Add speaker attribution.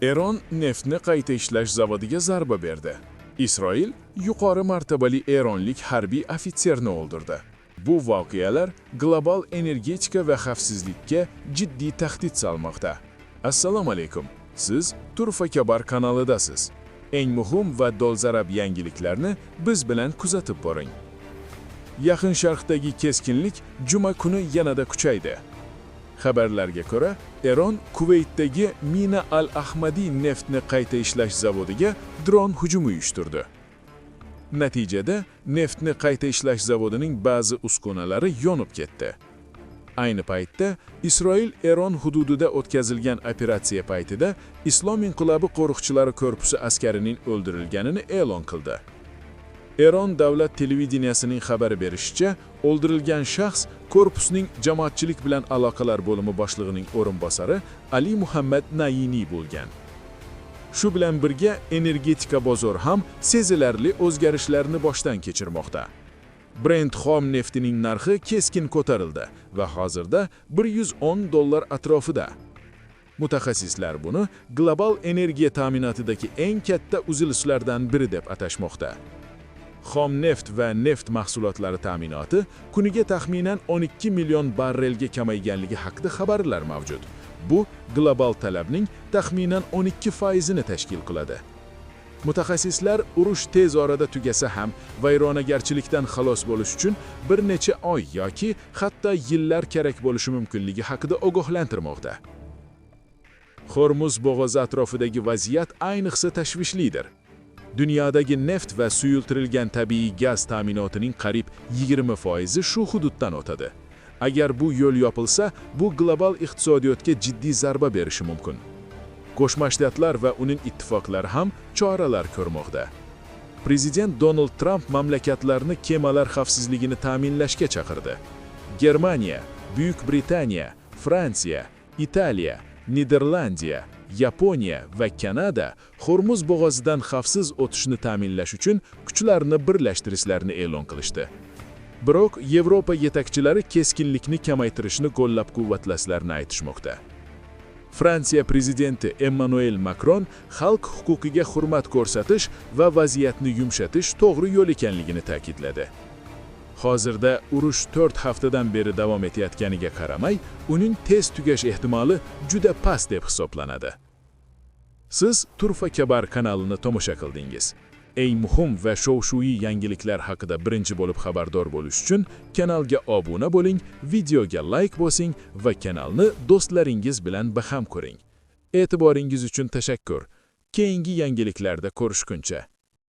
Speaker 1: Eron neftni qayta ishlash zavodiga zarba berdi. Isroil yuqori martabali eronlik harbiy ofitserni o'ldirdi. Bu voqealar global energetika va xavfsizlikka jiddiy tahdid solmoqda. Assalomu alaykum. Siz Turfa Kabar kanalidasiz. Eng muhim va dolzarb yangiliklarni biz bilan kuzatib boring. Yaqin Sharqdagi keskinlik juma kuni yanada kuchaydi. Xabarlarga ko'ra, Eron Kuvaytdagi Mina al-Ahmadiy neftni qayta ishlash zavodiga dron hujumi uyushtirdi. Natijada neftni qayta ishlash zavodining ba'zi uskunalari yonib ketdi. Ayni paytda Isroil Eron hududida o'tkazilgan operatsiya paytida Islom inqilobi qo'riqchilari korpusi askarining o'ldirilganini e'lon qildi. Eron davlat televideniyasining xabar berishicha, o'ldirilgan shaxs korpusning jamoatchilik bilan aloqalar bo'limi boshlig'ining o'rinbosari Ali Muhammad Nainiy bo'lgan. Shu bilan birga energetika bozori ham sezilarli o'zgarishlarni boshdan kechirmoqda. Brent xom neftining narxi keskin ko'tarildi va hozirda 110 dollar atrofida. Mutaxassislar buni global energiya ta'minotidagi eng katta uzilishlardan biri deb atashmoqda. Xom neft va neft mahsulotlari ta'minoti kuniga taxminan 12 million barrelga kamayganligi haqida xabarlar mavjud. Bu global talabning taxminan 12 foizini tashkil qiladi. Mutaxassislar urush tez orada tugasa ham vayronagarchilikdan xalos bo'lish uchun bir necha oy yoki hatto yillar kerak bo'lishi mumkinligi haqida ogohlantirmoqda. Hormuz bo'g'ozi atrofidagi vaziyat ayniqsa tashvishlidir. Dunyodagi neft va suyultirilgan tabiiy gaz ta'minotining qariyb 20 foizi shu hududdan o'tadi. Agar bu yo'l yopilsa, bu global iqtisodiyotga jiddiy zarba berishi mumkin. Qo'shma Shtatlar va uning ittifoqlari ham choralar ko'rmoqda. Prezident Donald Tramp mamlakatlarni kemalar xavfsizligini ta'minlashga chaqirdi. Germaniya, Buyuk Britaniya, Fransiya, Italiya, Niderlandiya, Yaponiya va Kanada Hormuz bo'g'ozidan xavfsiz o'tishni ta'minlash uchun kuchlarni birlashtirishlarini e'lon qilishdi. Biroq Yevropa yetakchilari keskinlikni kamaytirishni qo'llab-quvvatlashlarini aytishmoqda. Fransiya prezidenti Emmanuel Makron xalq huquqiga hurmat ko'rsatish va vaziyatni yumshatish to'g'ri yo'l ekanligini ta'kidladi. Hozirda urush 4 haftadan beri davom etayotganiga qaramay, uning tez tugash ehtimoli juda past deb hisoblanadi. Siz Turfa Kabar kanalini tomosha qildingiz. Eng muhim va shov-shuvli yangiliklar haqida birinchi bo'lib xabardor bo'lish uchun kanalga obuna bo'ling, videoga like bosing va kanalni do'stlaringiz bilan baham ko'ring. E'tiboringiz uchun tashakkur. Keyingi yangiliklarda ko'rishguncha.